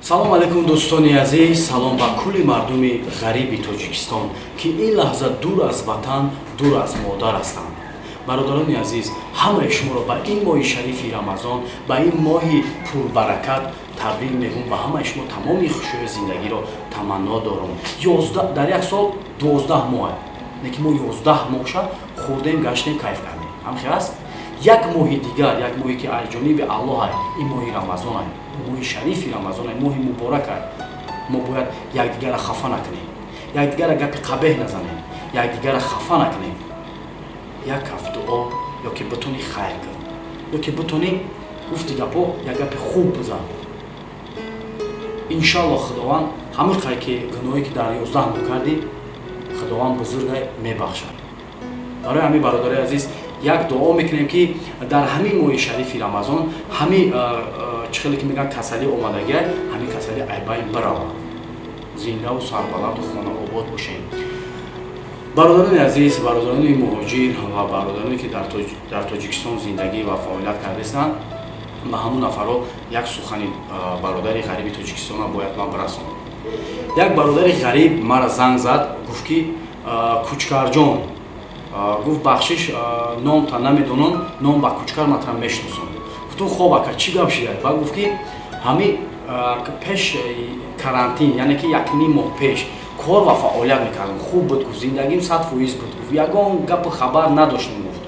Салом алейкум, дӯстони азиз, салом ба кулли мардуми ғариби Тоҷикистон, ки ин лаҳза дур аз ватан, дур аз модар ҳастанд. Бародарони азиз, ҳамаи шуморо ба ин моҳи шарифи Рамазон, ба ин моҳи пурбаракат табрик мегӯм. Ба ҳамаи шумо тамоми хушҳои зиндагиро таманно дорам. Дар як сол 12 моҳ, не ки мо 11 моҳша хӯрдем, гаштем, кайф кардем, ҳамхел аст. Як моҳи дигар, як моҳе ки аз ҷониби Аллоҳ ай, ин моҳи Рамазон ай, моҳи шарифи Рамазон ай, моҳи муборак ай. Мо бояд якдигарра хафа накунем, якдигарра гапи қабеҳ назанем, якдигарра хафа накунем. Як каф дуо, ё ки битонӣ, хайр кун, ё ки битонӣ, гуфти гапо, як гапи хуб бизан. Иншалло, Худованд ҳамин қай ки гуноҳе ки дар 11 моҳ кардӣ, Худованд бузургай, мебахшад. Барои ҳамин, бародари азиз, як дуо мекунем, ки дар ҳамин моҳи шарифи Рамазон ҳамин чӣ хеле ки мегӯянд, касалӣ омадагиай, ҳамин касалӣ айбайн биравад, зиндаву сарбаланду хонаобод бошем. Бародарони азиз, бародарони муҳоҷир ва бародароне, ки дар Тоҷикистон зиндагӣ ва фаъолият кардастанд, ба ҳамун нафарҳо як сухани бародари ғариби Тоҷикистонро бояд ман бирасонам. Як бародари ғариб мара занг зад, гуфт ки: «Кучкарҷон», гуфт, «бахшиш, номта намедонам, ном ба Кучкар матра мешиносам». Гуфтум: «Хоб, ака, чӣ гап шида?» Баъд гуфт, ки ҳами пеш карантин, яъне ки якним моҳ пеш, кор ва фаъолият мекардам, хуб буд, гуфт, зиндагим 100% буд, гуфт, ягон гапу хабар надоштам, гуфт,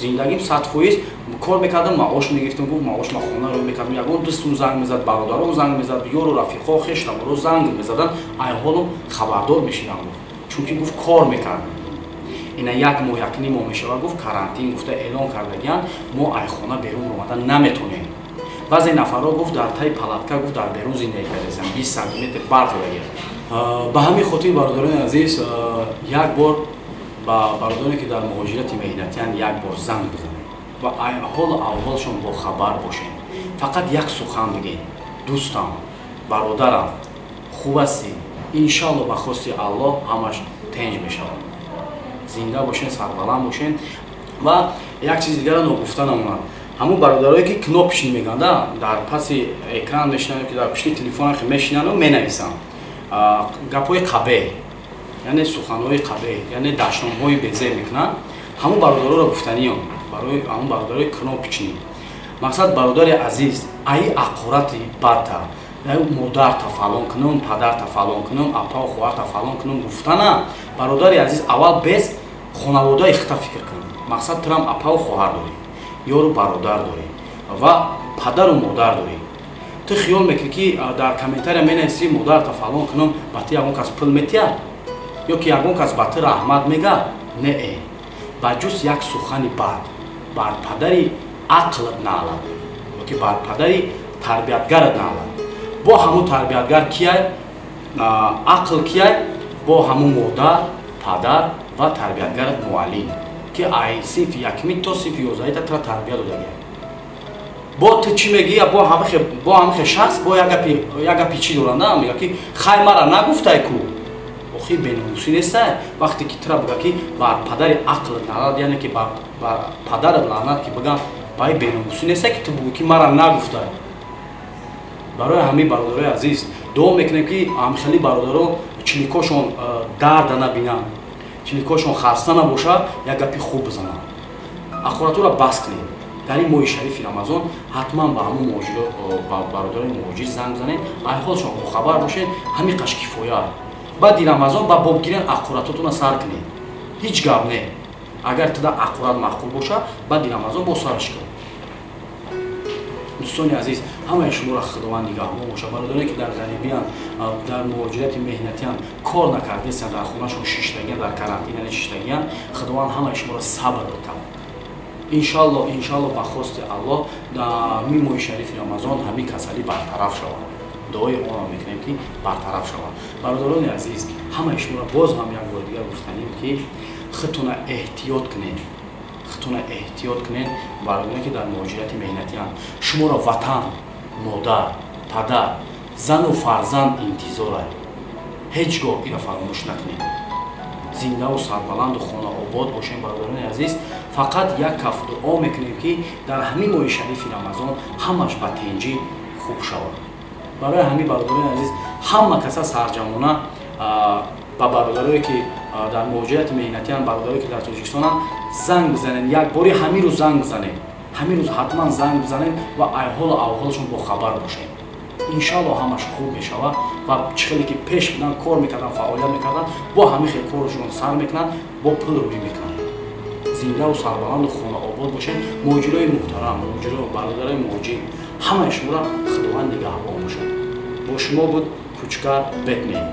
зиндагим 100%, кор мекардам, маош мегирифтам, гуфт, маош ма хона рӯй мекардам, ягон дӯстум занг мезад, бародаром занг мезад, ёру рафиқо, хештаборо занг мезаданд, ай ҳолам хабардор мешидам, гуфт, чунки, гуфт, кор мекардам. Ина як моҳ, якним моҳ мешавад, гуфт, карантин гуфта эълон кардагиянд, мо ай хона берун омада наметонем. Баъзе нафарҳо, гуфт, дар таи палатка, гуфт, дар берун зиндагӣ кардастанд, 20 сантиметр барф додагия. Ба ҳамин хотир, бародарони азиз, як бор ба бародароне, ки дар муҳоҷирати меҳнатиянд, як бор занг бизанед ва ҳолу аҳволшон бохабар бошед. Фақат як сухан бигед: «Дӯстам, бародарам, хуб ҳастӣ? Иншалло, ба хости Аллоҳ ҳамаш тенҷ мешавад». Зинда бошен, сарбаланд бошен. Ва як чизи дигарро ногуфта намонад: ҳамун бародарое, ки кнопочный мегӯянд, дар паси экран мешинанд, ки дар пушти телефон мешинану менависанд гапҳои қабеҳ, яъне суханҳои қабеҳ, яъне дашномҳои безеб мекунанд, ҳамун бародароро гуфтаниём. Барои ҳамун бародарои кнопочный мақсад: бародари азиз, аи ақорати бадта, модарта фалон кунум, падарта фалон кунум, апау хоҳарта фалон кунум гуфтана, бародари азиз, аввал без хонаводаи хита фикр кун. Мақсад, турам апау хоҳар дорӣ, ёру бародар дорӣ ва падару модар дорӣ. Ту хиёл мекунӣ, ки дар комментария менависӣ «модарта фалон кунум», ба ту ягон кас пул метиҳад ё ки ягон кас ба ту раҳмат мега? Не, ба ҷуз як сухани бад бар падари ақлат наълат ё ки бар падари тарбиятгарат наълат. Бо ҳамун тарбиятгар кияй, ақл кияй, бо ҳамун модар, падар ва тарбиятгарат, муаллим, ки ай синфи якми то синфи 11-та тура тарбия додагия. Бо ту чӣ мегӯӣ? Бо ҳамихе шахс бо як гапи чӣ доранда, мега, ки хай, мара нагуфтай ку. Охи, беномусӣ нестай, вақте ки тура бига, ки бар падари ақлат наълат, яъне ки бар падарат лаънат ки бигам, баи беномусӣ нестай, ки ту бугӯ, ки мара нагуфтай? Барои ҳамин, бародарои азиз, дуо мекунем, ки ҳамхели бародаро чиликошон дарда набинанд, чиликошон хаста набошад, як гапи хуб бизананд. Ақоратура бас кунед. Дар ин моҳи шарифи Рамазон ҳатман ба ҳамун муҳоҷиро, ба бародарони муҳоҷир занг бизанед, айҳолшон бохабар бошед. Ҳамин қаш кифоя. Баъди Рамазон ба боб гирен, ақоратотона сар кунед, ҳеҷ гап не. Агар туда ақорат маъқул бошад, баъди Рамазон бо сараш кун. Дӯстони азиз, ҳамаи шуморо Худованд нигаҳбон бошад. Бародароне, ки дар ғарибиянд, дар муҳоҷирати меҳнатиянд, кор накардестанд, дар хонашон шиштагиянд, дар карантин яъне шиштагиянд, Худованд ҳамаи шуморо сабр битавад. Иншалло, иншалло, ба хости Аллоҳ дар моҳи шарифи Рамазон ҳамин касалӣ бартараф шавад. Дуои онро мекунем, ки бартараф шавад. Бародарони азиз, ҳамаи шуморо боз ҳам як бори дигар гуфтанем, ки худтона эҳтиёт кунед, худтона эҳтиёт кунед. Бародароне, ки дар муҳоҷирати меҳнатианд, шуморо ватан, модар, падар, зану фарзанд интизорад. Ҳеҷ гоҳ инро фаромӯш накунед. Зиндаву сарбаланду хонаобод бошем. Бародарони азиз, фақат як каф дуо мекунем, ки дар ҳамин моҳи шарифи Рамазон ҳамаш ба тенҷӣ хуб шавад. Барои ҳамин, бародарони азиз, ҳама каса сарҷамона ба бародарое, ки дар муҳоҷирати меҳнатианд, бародарое, ки дар Тоҷикистонанд, занг бизанед. Як бори ҳамин рӯз занг бизанед, ҳамин рӯз ҳатман занг бизанед ва айҳолу авҳолшон бохабар бошед. Иншалло, ҳамаш хуб мешавад ва чӣ хеле ки пеш будан, кор мекарданд, фаъолият мекарданд, бо ҳамин хел коршон сар мекунанд, бо пул рӯӣ мекунанд. Зиндаву сарбаланду хонаобод бошед, муҳоҷирои муҳтарам, муҳоҷиро, бародарои муҳоҷир, ҳамаи шуморо Худованд нигаҳбон бошад. Бо шумо буд Кучкар Бетмен.